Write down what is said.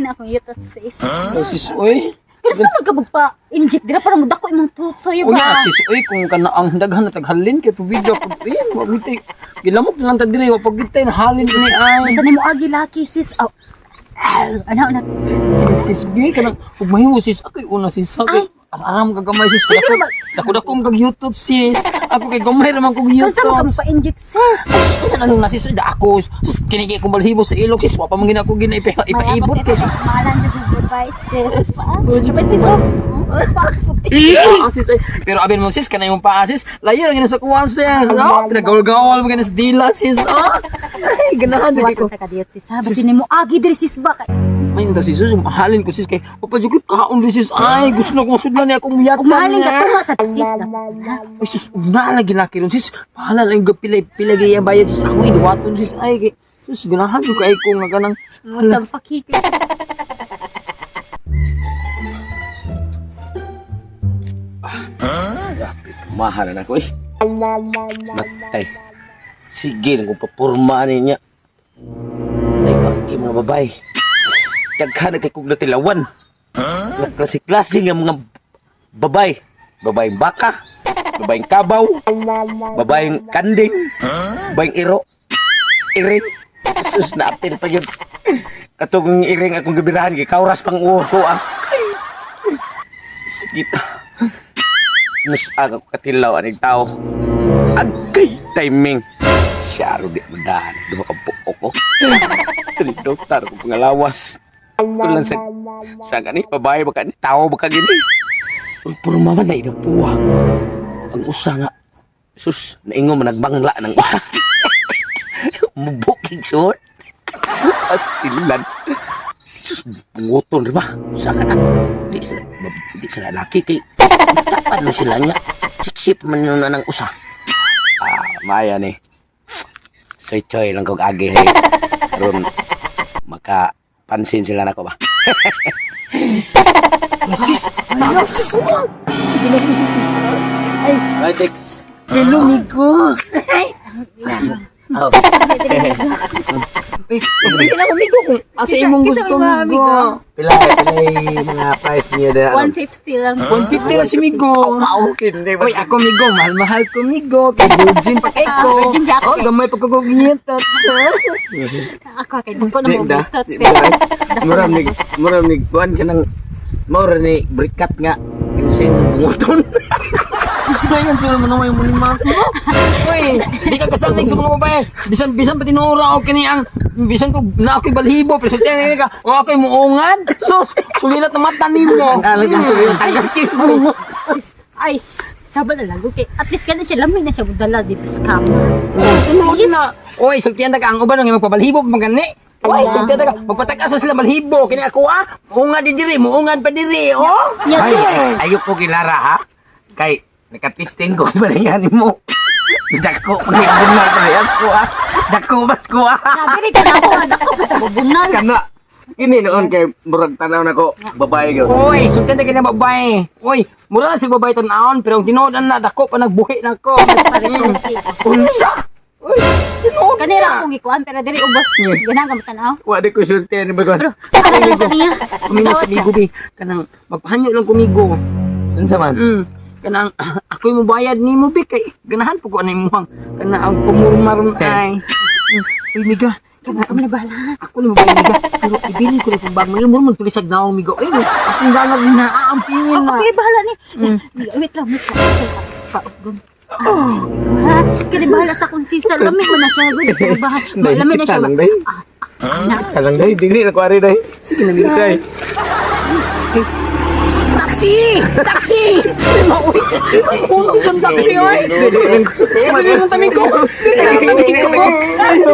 na akong yutot, sis. Ay, sis, oy. Pero sa magkabagpa-inject dira para mo dako imong tutsoy Uy, ba? sis, oy, kung kana ang daghan na taghalin kay tubig ako. Eh, mabuti. Gilamok na lang ta diri, wa pag gitay halin ini ay. Basta nimo agi laki, sis. Aw. Aw, ano na, sis? Sis, bi kanang ug mahimo sis, ako'y una sis. Ay. Ako aram ka gamay sis. Kaya Pwede naman. dako dako ang kag YouTube sis. Ako kay gamay ra man kog Pero sa YouTube. magkabagpa-inject, sis? Sus, ano na sis, da ako. Sus, kinigi akong balhibo sa ilong sis. Wa pa man gina ako gina ipaibot Kay sis. mahalan jud og goodbye, sis. Good Goodbye, sis. Oh. Ah, sis, ay. Pero abin mo sis, kanay mong paa sis. Layo lang gina sa kuwan sis. Oh, pinagawal-gawal mo gina sa dila sis. Oh. Ay, ganahan jud Wa ko. ka kadiyot, sis, ha. Basta nimo agi diri, sis, ba? May unta sis, sus, mahalin ko sis kay wa pa jud ko kaon rin sis. Ay, gusto na kong sudlan niya akong Ug yatan. mahalin ka tunga sa sis na. Ha? Ay, sis, ug na lagi laki ron sis. Bahala lang yung pilay pilay gaya bayad sis. Ako iduwaton sis ay kay sis ganahan jud kay ko nga ganang Musang pakiki. Grabe, mahal na ako eh. Matay. Sige, nang kung papurma niya. Ay, bakit mga babae? Daghan na kay kong natilawan. Huh? Klase-klase nga mga babae. Babaeng baka, babaeng kabaw, babaeng kanding, babaeng iro, iring. Sus, naapil pa yun. Katong iring akong gibirahan, gikauras pang uho ko ah. Ay. Sige ta. Nus aga ko katilaw aning tao. Agay timing. Siya di mandahan. Duha ka buo ko. Trindotar ko pangalawas. Kung lang sa gani, babae baka ni tao baka gini. Pero mama na inapuwa. Ang usa nga. Sus, naingo man nagbangla ng usa. Mubukig suot. Astilan. Sus, bunguton, di ba? Usa ka na. Di sila laki kay tapan mo sila niya. Siksip man yun na ng usa. Ah, maya ni. Soy choy lang kog agi hey. Ron maka pansin sila nako ba. Sis, ano sis mo? Sige lang sis sis. Ay, Bye, Tex. hello migo. Oh. Uy, pili na ko migo kung asa Kisa- imong kisa gusto may mga migo. Pila pila mga price niya da. 150 lang. 150 na si migo. Uy, ako migo, mahal-mahal ko migo. Kay virgin pa kay ko. Ah, virgin jacket. Oh, gamay pa ko kog Ako kay dako na mo Di, da. touch Di, pero Murag ni kuan kanang mura ni brikat nga sing bunguton. Ayan, sila mo naman yung mulimas, no? Uy, di ka kasalig sa mga babae. Bisan, bisan pati nura o kini ang, bisan ko, na ako'y balhibo, pero sa tiyan ka, o ako'y muungan. Sus, sulilat na mata nimo. Ang alam yung sulilat. Ang gaskin mo. Sis, ay, saba na lang. Okay, at least kana siya lamig na siya dala dito sa kama. Tinuod na. Uy, sultian ta ka ang uban nga magpabalhibo pa magani. Uy, sultian ta ka, magpatakas mo sila balhibo. Kini ako ah, muungan di diri, muungan pa diri, oh. Yes, Ay, sis. ayoko gilara ha. Kay nakatisting ko pa rin mo. Dako pagibunal pa rin ko ha. Dako mas ko ha. Na, diri ka na ako, ah, dako pa sa bubunal. Kana kini noon kay murag tanaw nako babae gyud. Uy, sultian ta ka na babae. Uy, mura na si babae tan-aon, pero ang tinuod na dako pa nagbuhi na ko. Unsa? Uy, tinuod Kanira na. akong gikuan pero diri ubos. Ganahan ka matanaw. Wa di ko sulti ni bagon. Pero ano lang kaniya? Kumino sa migo bi kanang magpahanyo lang kumigo. Unsa man? Kanang ako'y mobayad nimo bi kay ganahan po ko anay muhang kanang ang pumurmaron ay. Uy miga, Kamo kami na bahala. ako ni mobayad miga pero ibilin ko na itong bag mo mo tulisag na akong migo. Ay, no, akong galag na aampingin Oh, na. okay, bahala ni. Wait lang, wait lang. Paugom. Ah, ha? Kani bahala sa akong sisa. Lamig mo na siya. Good, pero bahala. Lamig na siya. Talang day. Ah, Talang day dili na ko ari day. Sige na miga. Day. Taxi! Taxi! Uy, hulog dyan taxi, oy! Dili lang tamin ko! Dili lang tamin ko!